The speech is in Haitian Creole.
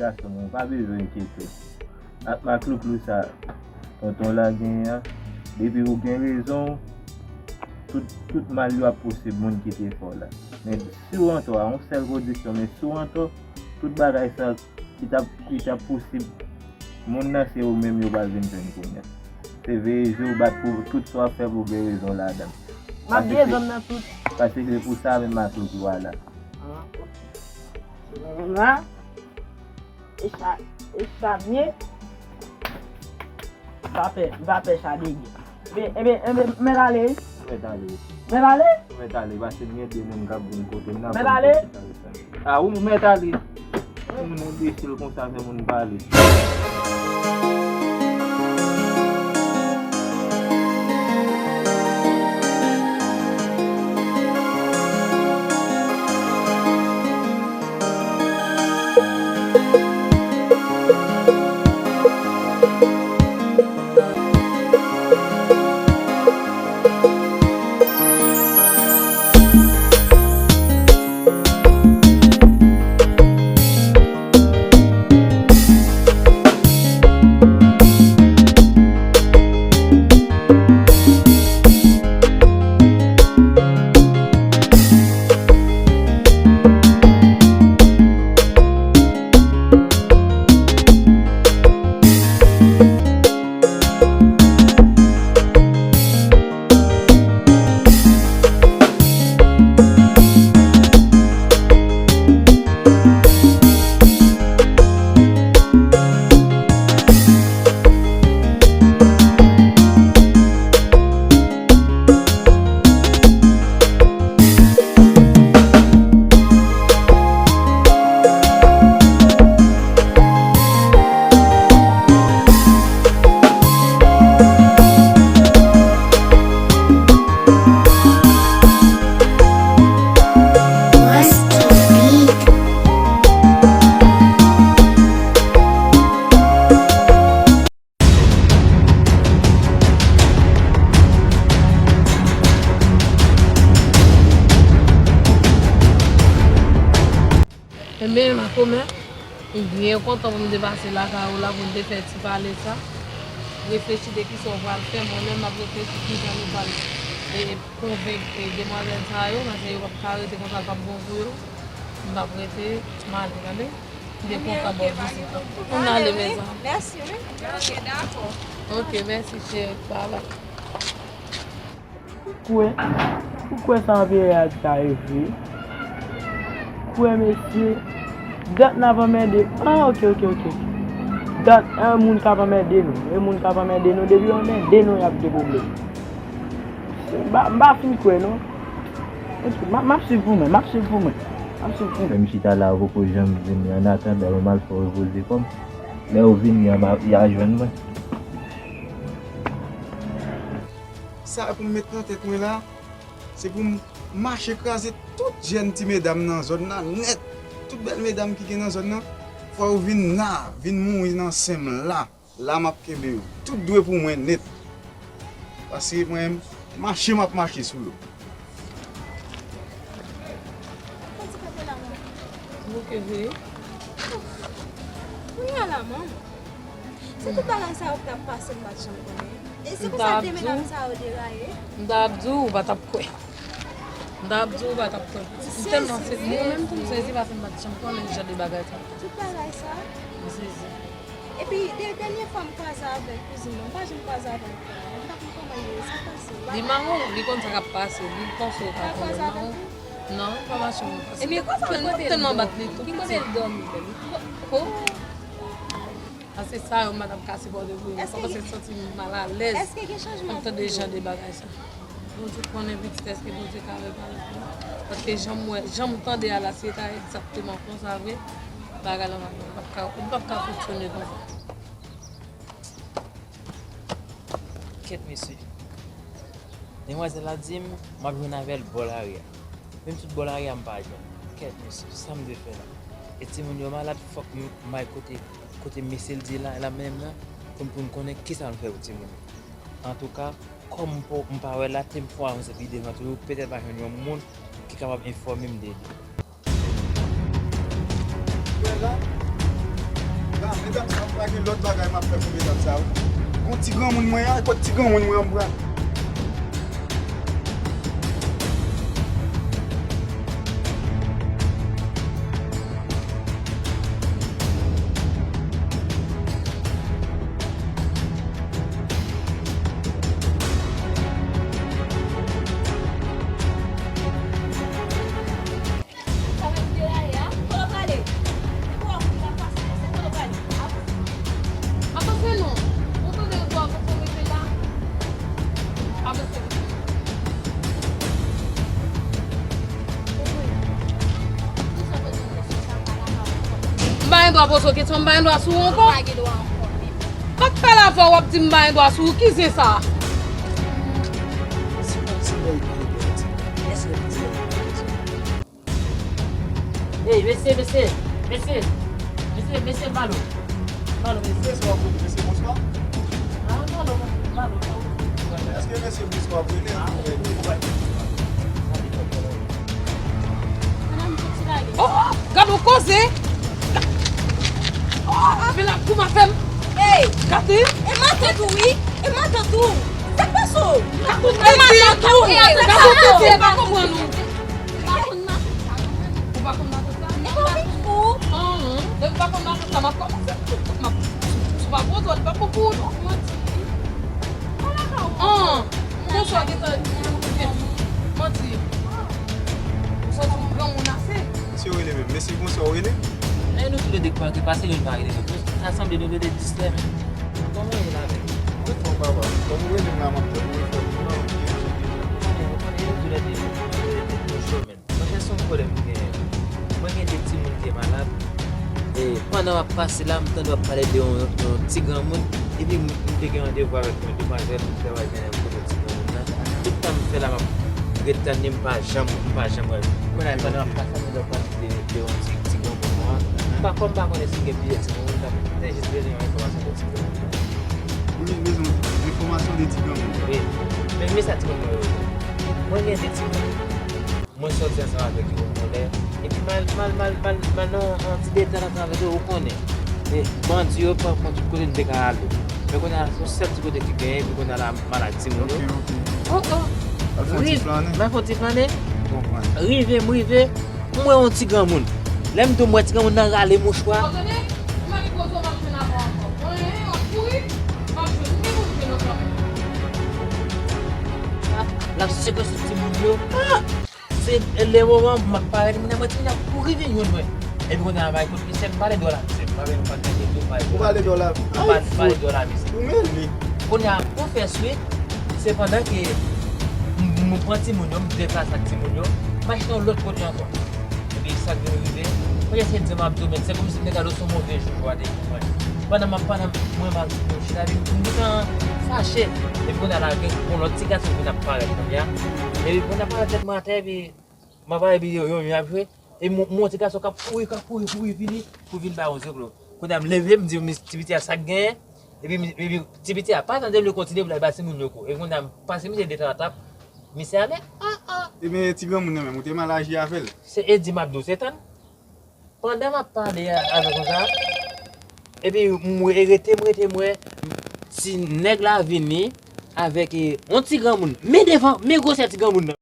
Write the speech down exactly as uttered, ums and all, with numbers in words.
gason, ou pa bezwen enkyete w. Ak maklouklou sa tonton la genyen an, depi ou gen rezon, tout, tout mal yo ap posib moun ki te fè w la. Men si w antò a, yon sèl kondisyon, men si w antò, tout bagay sa ki t ap, ki t ap posib, moun nan se ou menm yo pral vin jwenn kounye a. Se veye je w bat pou tout sa w ap fè pou w gen rezon ladan l. M ap gen rezon nan tout. Paske se pou sa menm maklouklou a la. Ah, ok. Rezon nan. E sa, e sa byen. M pa pè, m pa pè sa degè. Ebyen, ebyen, ebyen, mèt ale wi. Mèt ale wi. Mèt ale? Mèt ale, paske m gen de moun k ap vin kote m nan. Mèt ale? A wi, mèt ale. Moun enbesil konsa fè moun pale. Ebyen, makomè, m byen kontan pou m te pase lakay ou la, pou n te fè ti pale sa. Reflechi de kisa w pral fè, mwen menm m ap reflechi kijan nou pral, e, konvenk, e, demwazèl sa yo, paske yo p ap ka rete konsa, l p ap bon pou yo. M p ap rete, m ale, tande? M te kontan ba w vizit la. Ann ale, mezanmi. Mèsi, wi. Ok, dakò. Ok, mèsi, cheri. Bye bye. Ou kwè, ou kwè sa anperè a di sa e vre? Ou kwè, mesye? Dat n ap anmède. Ah, ok, ok, ok. Dat, e moun k ap anmède nou. E moun k ap anmède nou. Depi yo anmède nou, y ap gen pwoblèm. M pa, m pa fin kwè, non. Ok, m ap, m ap swiv pou mwen, m ap swiv pou mwen. M ap swiv pou mwen. Menm chita la, ou poko janm vini. Annatandan, mwen m al fè w repoze kò m. Lè ou vini an, m a, y a jwenn mwen. Sa pou m met nan tèt mwen la, se pou m mache kraze tout jèn ti medam nan zòn nan nèt. Tout bèl medam ki gen nan zòn nan, fò yo vin la, vin mouri nan sen m la. La m ap kenbe yo. Tout dwe pou mwen nèt. Paske mwen, mache m ap mache sou yo. Ou ke vre? Kounye a la, manman. Se tout bagay sa yo k t ap pase, m pa t janm konnen. E se konsa de medam sa yo deraye. M t ap di w, ou pa t ap kwè. M t ap di w, ou pa t ap kwè. M tèlman sezi, mwen menm tou m sezi, paske m pa t janm konnen jan de bagay sa. Tout bagay sa. M sezi. Epi, de, dènye fwa m kwaze avèk kouzin mwen, m pa janm kwaze avè l ankò. M pa konn kòman l ye, sa pase. Li mawon, li konn sa k ap pase, li panse w pa konnen l mawon. Non, pa mache mwen panse. Epi, kote l, kote l, tèlman bat li tou. Ki kote l dòmi? Ko? A se sa yo m pa t ap ka sipòte pou yo. Kòmanse santi m malalèz. Èske gen chanjman pou yo? M tande jan de bagay sa. Bondye konnen pitit, èske Bondye ka repare pou nou? Paske jan m wè, jan m tande a la, si se ta egzakteman konsa vre, bagay la, m p ap ka, m p ap ka fonksyone konsa. Kèt, mesye. Demwazèl la di m, m ap jwenn avè l bò lari a. Menm tout bò lari a, m pa jwenn. Kèt, mesye, sa m dwe fè la? E timoun yo malad, fòk m, m al kote, kote mesye l di la, la menm nan, pou m, pou m konnen kisa m fè pou timoun yo. Antouka, kòm m pa, m pa wè l la, te m fè avanse pi devan toujou, petèt m a jwenn yon moun ki kapab enfòme m de li. Wè la, Gen lòt bagay m ap fè pou medam sa yo. Gon ti granmoun mwen an, kot ti granmoun mwen an m pral? Avanse non. Ou tande yo dwa pou rive la. Avanse. M pa gen dwa poze w kesyon, m pa gen dwa sou ou ankò. Pa gen dwa ankò menm. Pa k pale avè w, w ap di m pa gen dwa sou ou. Ki zen sa? Ey, mesye, mesye, mesye, mesye, mesye, m ba nou. M ba nou, mesye. Mesye, w ap rele mesye bonswa? Ah, m ba nou, m ba nou, m ba nou. Èske mesye bonswa ap rele? Ah, ou, ou, ou, ou. Oh, oh, gad yon koze. Oh, oh, men la, pou m a fè m. Ey, gade. E matant ou, wi. E matant ou. Sa k pase w? Gad yon tete. Gad yon tete, pa konprann ou. Ou pa konn matant sa? E pa wi, ou. Ahn, depi ou pa konn matant sa, m ap kòmanse, m ap, ou pa bon, ou pa bon pou ou, non. Ahn, konsa w gentan, manti. Ou santi w granmoun ase. Si w rele menm, mesye konsa w rele? E nou toulède k pa, ki pase, youn pa rele lòt. Sa sanble nou rele distrè menm. Kòman w ye la menm? Mwen fò papa. Kòm ou rele m la, m ap tann ou fè pou mwen, ou byen jete. Ou konnen, ou konnen, nou toulède, nou toulède nou cho menm. Monchè, se yon pwoblèm m genyen. Mwen gen de timoun ki malad. E pandan w ap pase la, m tande w ap pale de yon, yon ti granmoun. Epi m, m te gen randevou avèk yon demwazèl ki travay nan kote ti granmoun nan. Tout tan m fè la, m ap ret tann li, m pa janm, m pa janm wè l. Kounye a, pandan m ap pase, m tande w ap pale de, de yon ti, ti granmoun nwa. M pa, kòm m pa konnen si gen plizyè ti granmoun, m t ap, m te jis bezwen yon enfòmasyon de ti granmoun nan. Ou jis bezwen enfòmasyon de ti granmoun nan? Wi. Men, men sa timoun mwen yo ye. Mwen gen de timoun. Mwen sòti ansanm avèk yo yon lè. Epi m al, m al, m al, m al, m al nan yon ti detèt ansanm avèk yo, ou konnen. E bandi yo pran, pran tout kote m te ka ale. Men kounye a, se yon sèl ti kote ki genyen, epi kounye a la, m al ak timoun yo. Ok, ok. Oh, oh. Al fè yon ti flannen. M al fè yon ti flannen. M konprann. Rive, m rive, m wè yon ti granmoun. Lè m di w m wè ti granmoun nan rale mouchwa. Ou tande? Ou mèt poze w, m ap jwenn avè w ankò. Mwen, w ap kouri, m ap jwenn. M gen pou m jwenn w kanmenm. L ap seke sou timoun yo. Ah! Se le moman m ap parèt, moun nan mwen, timoun nan kouri vin jwenn mwen. Epi kounye a, bay kout misye, m pale dòla misye. M pa vle nou pa tande tou, m pale dòla. Ou pale dòla? M pale, pale dòla misye. Ou mele. Kounye a, pou fè swit, se pandan ke m, m pran timoun yo, m deplase ak timoun yo, m al chita yon lòt kote ankò. Epi sa k vin rive, mwen eseye di m ap di w, men se kòmsi m te gade w se yon move jou jodi a te pou mwen. Pandan m ap, pandan mwen m ap di w chita, epi m gentan fache. Epi kounye a la, gen yon lòt ti gason vin ap parèt kounye a. Epi kounye a parèt tèt mwen atè, epi m ap pale, epi yo, yo, yo ap jwe. Epi m, m wè yon ti gason k ap kouri, k ap kouri, kouri vini, pou vin bay yon zoklo. Kounye a m leve, m di ti piti a sa k genyen. Epi, epi ti piti a pa tande, m vle kontinye pou l al bay timoun yo kou. Epi kounye a m pase misye de twa tap, misye ale. Ah, ah. Ebyen, ti granmoun nan menm, ou te mal aji avè l? Se Edi m ap di w, se tann. Pandan m ap pale a, avè konsa, epi m wè, rete, m rete, m wè ti nèg la vini avèk, e, yon ti granmoun. Men devan, men gwosè ti granmoun nan.